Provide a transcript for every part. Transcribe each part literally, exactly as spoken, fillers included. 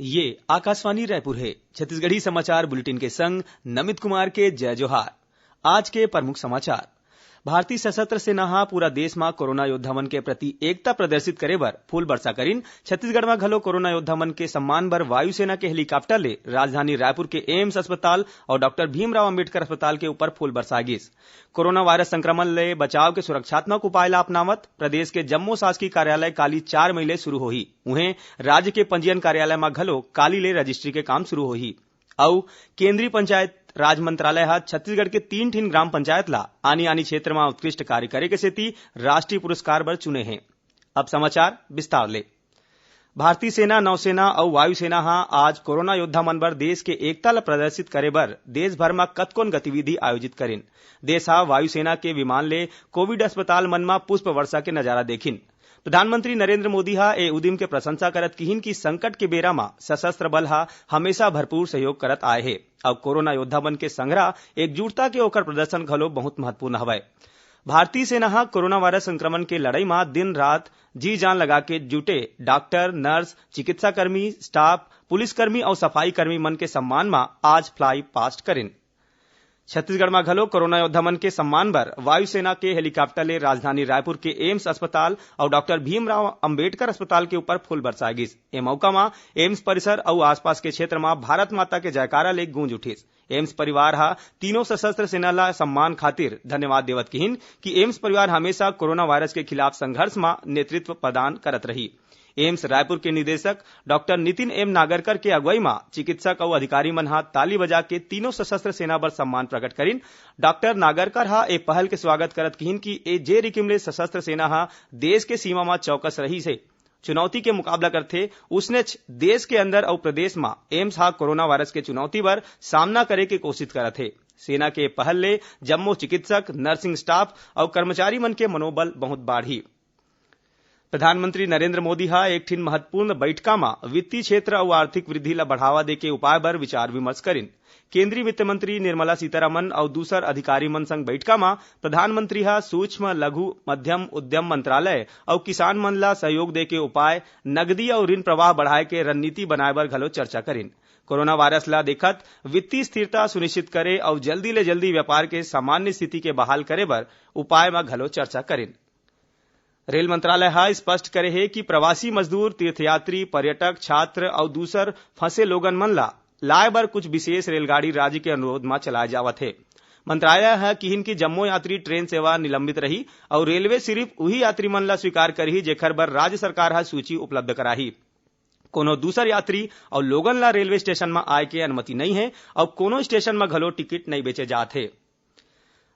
ये आकाशवाणी रायपुर हे। छत्तीसगढ़ी समाचार बुलेटिन के संग नमित कुमार के जय जोहार। आज के प्रमुख समाचार। भारतीय सशस्त्र सेना ह पूरा देश म कोरोना योद्धा मन के प्रति एकता प्रदर्शित करे बर फूल वर्षा करिन। छत्तीसगढ़ म घलो कोरोना योद्धा मन के सम्मान बर वायुसेना के हेलीकॉप्टर ले राजधानी रायपुर के एम्स अस्पताल अउ डॉक्टर भीमराव अंबेडकर अस्पताल के ऊपर फूल बरसाए गिस। कोरोना वायरस संक्रमण ले बचाव के सुरक्षात्मक उपाय ला अपनावत प्रदेश के जम्मो शासकीय कार्यालय काली चार मई ले शुरू होही। उहें, राज्य के पंजीयन कार्यालय म घलो काली ले रजिस्ट्री के काम शुरू होही। अउ केंद्रीय पंचायत राज मंत्रालय ह छत्तीसगढ़ के तीन ठिन ग्राम पंचायत ला आनी-आनी क्षेत्र म उत्कृष्ट कार्य करे के सेती राष्ट्रीय पुरस्कार बर चुने हे। अब समाचार विस्तार ले। भारतीय सेना, नौसेना अउ वायुसेना ह आज कोरोना योद्धा मन बर देश के एकता ल प्रदर्शित करे बर देश भर म कतकोन गतिविधि आयोजित करिन। देश ह वायुसेना के विमान ले कोविड अस्पताल मन म पुष्प वर्षा के नजारा देखिन। प्रधानमंत्री नरेंद्र मोदी ह ए उदिम के प्रशंसा करत किहिन कि संकट के बेरा म सशस्त्र बल ह हमेशा भरपूर सहयोग करत आए हे। अउ कोरोना योद्धा मन के संघरा एकजुटता के ओकर प्रदर्शन घलो बहुत महत्वपूर्ण हवय। भारतीय सेना ह कोरोना वायरस संक्रमण के लड़ाई म दिन रात जी जान लगा के जुटे डॉक्टर, नर्स, चिकित्सा कर्मी, स्टाफ, पुलिसकर्मी अउ सफाई कर्मी मन के सम्मान म आज फ्लाई पास्ट करिन। छत्तीसगढ़ म घलो कोरोना योद्धा मन के सम्मान बर वायुसेना के हेलीकॉप्टर ले राजधानी रायपुर के एम्स अस्पताल अउ डॉक्टर भीमराव अंबेडकर अस्पताल के ऊपर फूल बरसाए गिस। ए मौका म एम्स परिसर अउ आसपास के क्षेत्र म भारत माता के जयकारा ले गूंज उठिस। एम्स परिवार ह तीनों सशस्त्र सेना ला सम्मान खातिर धन्यवाद देवत किहिन कि एम्स परिवार हमेशा कोरोना वायरस के खिलाफ संघर्ष म नेतृत्व प्रदान करत रही। एम्स रायपुर के निदेशक डॉक्टर नितिन एम नागरकर के अगुवाई म चिकित्सक अउ अधिकारी मन ह ताली बजा के तीनों सशस्त्र सेना बर सम्मान प्रकट करिन। डॉक्टर नागरकर ह ए पहल के स्वागत करत किहिन कि ए जे रिकिम ले सशस्त्र सेना ह देश के सीमा म चौकस रहिस हे, चुनौती के मुकाबला करथे, उसनेच देश के अंदर अउ प्रदेश म एम्स ह कोरोना वायरस के चुनौती बर सामना करे के कोशिश करत हे। सेना के पहल ले जम्मो चिकित्सक, नर्सिंग स्टाफ अउ कर्मचारी मन के मनोबल बहुत बाढ़ही। प्रधानमंत्री नरेंद्र मोदी ह एक ठिन महत्वपूर्ण बैठका म वित्तीय क्षेत्र अउ आर्थिक वृद्धि ल बढ़ावा दे के उपाय बर विचार विमर्श करिन। केंद्रीय वित्त मंत्री निर्मला सीतारमन अउ दूसर अधिकारी मन संग बैठका म प्रधानमंत्री ह सूक्ष्म, लघु, मध्यम उद्यम मंत्रालय अउ किसान मन ला सहयोग दे के उपाय, नगदी अउ ऋण प्रवाह बढ़ाए के रणनीति बनाए बर घलो चर्चा करिन। कोरोना वायरस ला देखत वित्तीय स्थिरता सुनिश्चित करे अउ जल्दी ले जल्दी व्यापार के सामान्य स्थिति के बहाल करे बर उपाय म घलो चर्चा करिन। रेल मंत्रालय ह स्पष्ट करे हे कि प्रवासी मजदूर, तीर्थयात्री, पर्यटक, छात्र अउ दूसर फंसे लोगन मन ला लाए बर कुछ विशेष रेलगाड़ी राज्य के अनुरोध म चलाए जावत हे। मंत्रालय ह किहिन कि जम्मो यात्री ट्रेन सेवा निलंबित रही अउ रेलवे सिरिफ उही यात्री मन ला स्वीकार करही, जेखर बर राज्य सरकार ह सूची उपलब्ध कराही। कोनो दूसर यात्री अउ लोगन ला रेलवे स्टेशन म आए के अनुमति नइ हे अउ कोनो स्टेशन म घलो टिकट नइ बेचे जात हे।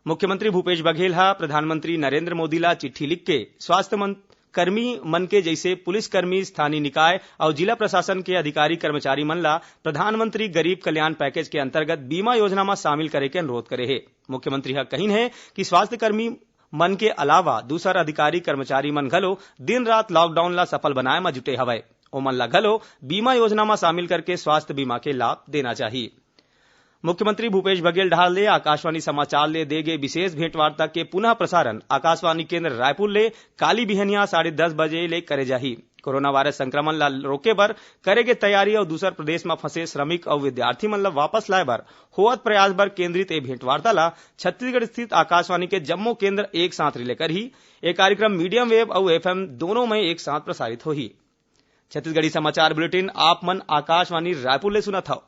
मुख्यमंत्री भूपेश बघेल ह प्रधानमंत्री नरेंद्र मोदी ला चिट्ठी लिख के स्वास्थ्य मन, कर्मी मन के जइसे पुलिसकर्मी, स्थानीय निकाय अउ जिला प्रशासन के अधिकारी कर्मचारी मन ला प्रधानमंत्री गरीब कल्याण पैकेज के अंतर्गत बीमा योजना म शामिल करे के अनुरोध करे हे। मुख्यमंत्री ह कहिन हे कि स्वास्थ्य कर्मी मन के अलावा दूसर अधिकारी कर्मचारी मन घलो दिन रात लॉकडाउन ला सफल बनाए म जुटे हवय। ओमन ला घलो बीमा योजना म शामिल करके स्वास्थ्य बीमा के लाभ देना चाही। मुख्यमंत्री भूपेश बघेल डहार ले आकाशवाणी समाचार ले दे गे विशेष भेंटवार्ता के पुनः प्रसारण आकाशवाणी केंद्र रायपुर ले काली बिहनिया साढ़े दस बजे ले करे जाही। कोरोना वायरस संक्रमण ला रोके बर करे गे तैयारी अउ दूसर प्रदेश म फंसे श्रमिक अउ विद्यार्थी मन ला वापस लाए बर होवत प्रयास बर केंद्रित ए भेंटवार्ता ला छत्तीसगढ़ स्थित आकाशवाणी के जम्मो केंद्र एक साथ रिले करही। ए कार्यक्रम मीडियम वेव अउ एफएम दोनों में एक साथ प्रसारित होही। छत्तीसगढ़ी समाचार बुलेटिन आप मन आकाशवाणी रायपुर ले सुनत हव।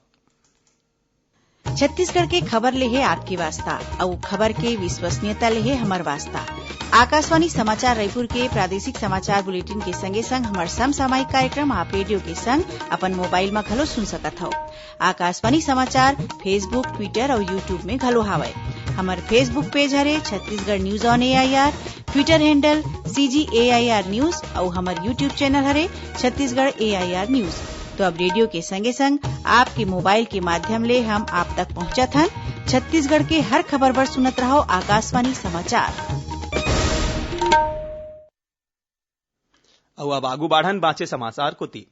छत्तीसगढ़ के खबर ले हे आपके वास्ता, अउ खबर के विश्वसनीयता ले हे हमर वास्ता। आकाशवाणी समाचार रायपुर के प्रादेशिक समाचार बुलेटिन के संगे संग हमर समसामयिक कार्यक्रम आप रेडियो के संग अपन मोबाइल म घलो सुन सकत हव। आकाशवाणी समाचार Facebook, Twitter अउ YouTube में घलो हावय। हमर Facebook पेज हरे Chhattisgarh news on AIR, Twitter handle CG AIR news अउ हमर YouTube चैनल हरे छत्तीसगढ़ एआईआर न्यूज। तो अब रेडियो के संगे संग आपके मोबाइल के माध्यम ले हम आप तक पहुंचत हन। छत्तीसगढ़ के हर खबर बर सुनत रहव आकाशवाणी समाचार। अउ अब आगू बाढ़न बांचे समाचार कोति।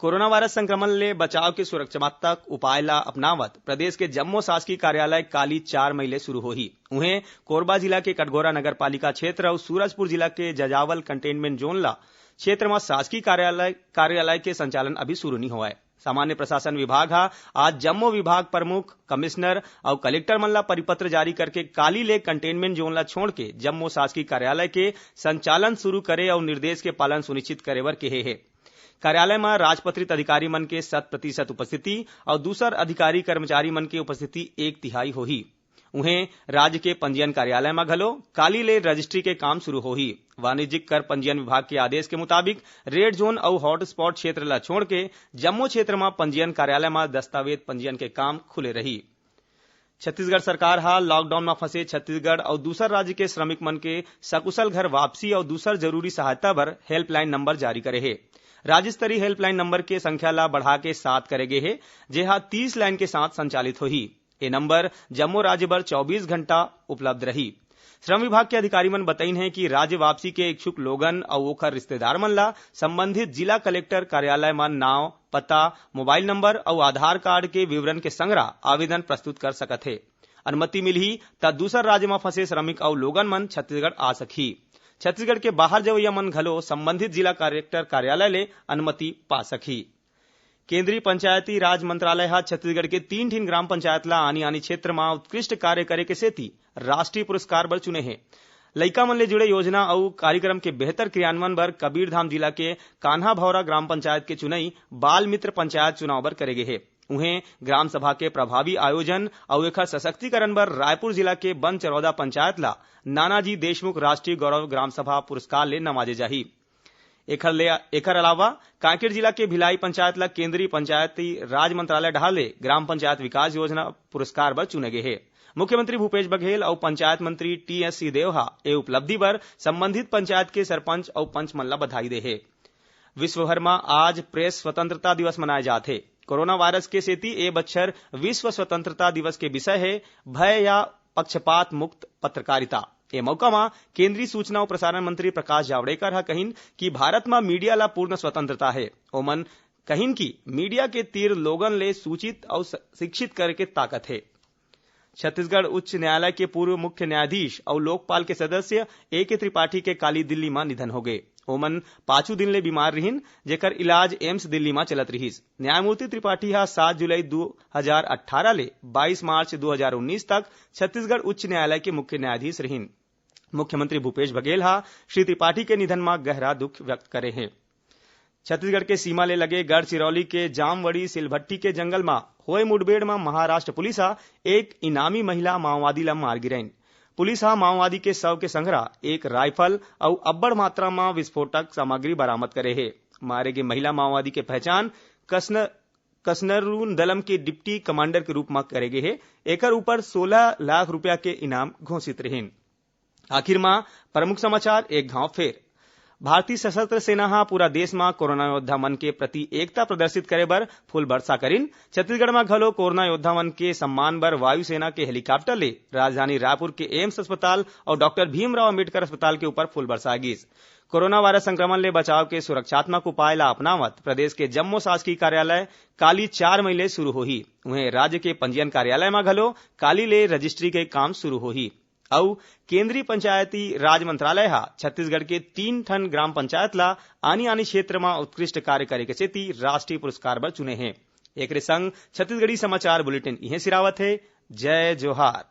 कोरोना वायरस संक्रमण ले बचाव के सुरक्षात्मक उपाय ला अपनावत प्रदेश के जम्मो शासकीय कार्यालय काली चार मई ले शुरू होही। उहें, कोरबा जिला के कटघोरा नगर पालिका क्षेत्र अउ सूरजपुर जिला के जजावल कंटेनमेंट जोन ला क्षेत्र म शासकीय कार्यालय, कार्यालय के संचालन अभी शुरू नइ होवय। सामान्य प्रशासन विभाग ह आज जम्मो विभाग प्रमुख, कमिश्नर अउ कलेक्टर मन ला परिपत्र जारी करके काली ले कंटेनमेंट जोन ला छोड़ के जम्मो शासकीय कार्यालय के संचालन शुरू करे अउ निर्देश के पालन सुनिश्चित करे बर केहे हे। कार्यालय म राजपत्रित अधिकारी मन के शत प्रतिशत उपस्थिति अउ दूसर अधिकारी कर्मचारी मन के उपस्थिति एक तिहाई होही। उहें, राज्य के पंजीयन कार्यालय म घलो काली ले रजिस्ट्री के काम शुरू होही। वाणिज्यिक कर पंजीयन विभाग के आदेश के मुताबिक, रेड जोन अउ हॉटस्पॉट क्षेत्र ल छोड़ के जम्मो क्षेत्र म पंजीयन कार्यालय म दस्तावेज पंजीयन के काम खुले रही। छत्तीसगढ़ सरकार ह लॉकडाउन म फंसे छत्तीसगढ़ अउ दूसर राज्य के श्रमिक मन के सकुशल घर वापसी अउ दूसर जरूरी सहायता बर हेल्पलाइन नंबर जारी करे हे। राज्य स्तरीय हेल्पलाइन नंबर के संख्या ला बढ़ा के सात करे गे हे, जेहा तीस लाइन के साथ संचालित होही। ए नंबर जम्मो राज्य बर चौबीस घंटा उपलब्ध रही। श्रम विभाग के अधिकारी मन बतइन हे कि राज्य वापसी के इच्छुक लोगन अउ ओखर रिश्तेदार मन ला संबंधित जिला कलेक्टर कार्यालय म नाव, पता, मोबाइल नंबर अउ आधार कार्ड के विवरण के संग आवेदन प्रस्तुत कर सकत हे। अनुमति मिलही, त दूसर राज्य म फंसे श्रमिक अउ लोगन मन छत्तीसगढ़ आ सकही। छत्तीसगढ़ के बाहर जवइया मन घलो संबंधित जिला कलेक्टर कार्यालय ले अनुमति पा सकही। केंद्रीय पंचायती राज मंत्रालय ह छत्तीसगढ़ के तीन ठिन ग्राम पंचायत ला आनी-आनी क्षेत्र म उत्कृष्ट कार्य करे के सेती राष्ट्रीय पुरस्कार बर चुने हे। लइका मन ले जुड़े योजना अउ कार्यक्रम के बेहतर क्रियान्वयन बर कबीरधाम जिला के कान्हा भौरा ग्राम पंचायत के चुनई बाल मित्र पंचायत चुनाव बर करे गे हे। उहें, ग्राम सभा के प्रभावी आयोजन अउ एखर सशक्तिकरण बर रायपुर जिला के बन चरौदा पंचायत ला नानाजी देशमुख राष्ट्रीय गौरव ग्राम सभा पुरस्कार ले नवाजे जाही। एखर ले, एखर अलावा कांकेर जिला के भिलाई पंचायत ला केंद्रीय पंचायती राज मंत्रालय डहार ले ग्राम पंचायत विकास योजना पुरस्कार बर चुने गे हे। मुख्यमंत्री भूपेश बघेल अउ पंचायत मंत्री टीएस सिंहदेव ह ए उपलब्धि बर संबंधित पंचायत के सरपंच अउ पंच मन ला बधाई दे हे। विश्व भर म आज प्रेस स्वतंत्रता दिवस मनाए जात हे। कोरोना वायरस के सेती ए बछर विश्व स्वतंत्रता दिवस के विषय हे भय या पक्षपात मुक्त पत्रकारिता। ए मौका म केंद्रीय सूचना अउ प्रसारण मंत्री प्रकाश जावड़ेकर ह कहिन कि भारत म मीडिया ला पूर्ण स्वतंत्रता हे। ओमन कहिन कि मीडिया के तीर लोगन ले सूचित अउ स-, शिक्षित करे के ताकत हे। छत्तीसगढ़ उच्च न्यायालय के पूर्व मुख्य न्यायाधीश अउ लोकपाल के सदस्य ए के त्रिपाठी के काली दिल्ली म निधन होगे। ओमन पांचू दिन ले बीमार रिहिन, जेकर इलाज एम्स दिल्ली म चलत रिहिस। न्यायमूर्ति त्रिपाठी ह सात जुलाई दू हजार अट्ठारह ले बाईस मार्च दू हजार उन्नीस तक छत्तीसगढ़ उच्च न्यायालय के मुख्य न्यायाधीश रिहिन। मुख्यमंत्री भूपेश बघेल ह श्री त्रिपाठी के निधन म गहरा दुख व्यक्त करे हे। छत्तीसगढ़ के सीमा ले लगे गढ़चिरौली के जामवड़ी सिलभट्टी के जंगल म होए मुठभेड़ म महाराष्ट्र पुलिस ह एक इनामी महिला माओवादी ल मार गिराइन। पुलिस ह माओवादी के शव के संघरा एक राइफल अउ अब्बड़ मात्रा म विस्फोटक सामग्री बरामद करे हे। मारे गे महिला माओवादी के पहचान कसनर, कसनरून दलम के डिप्टी कमांडर के रूप म करे गे हे। एकर ऊपर सोलह लाख रुपया के इनाम घोषित रिहिन। आखिर म प्रमुख समाचार एक घांव फेर। भारतीय सशस्त्र सेना ह पूरा देश म कोरोना योद्धा मन के प्रति एकता प्रदर्शित करे बर फूल बरसा करिन। छत्तीसगढ़ म घलो कोरोना योद्धा मन के सम्मान बर वायुसेना के हेलीकॉप्टर ले राजधानी रायपुर के एम्स अस्पताल अउ डॉक्टर भीमराव अंबेडकर अस्पताल के ऊपर फूल बरसाए गिस। कोरोना वायरस संक्रमण ले बचाव के सुरक्षात्मक उपाय ला अपनावत प्रदेश के जम्मो शासकीय कार्यालय काली चार मई ले शुरू होही। उहें, राज्य के पंजीयन कार्यालय म घलो काली ले रजिस्ट्री के काम शुरू होही। अउ केंद्रीय पंचायती राज मंत्रालय ह छत्तीसगढ़ के तीन ठन ग्राम पंचायत ला आनी-आनी क्षेत्र म उत्कृष्ट कार्य करे के सेती राष्ट्रीय पुरस्कार बर चुने हे। एकरे संग छत्तीसगढ़ी समाचार बुलेटिन इहें सिरावत हे। जय जोहार।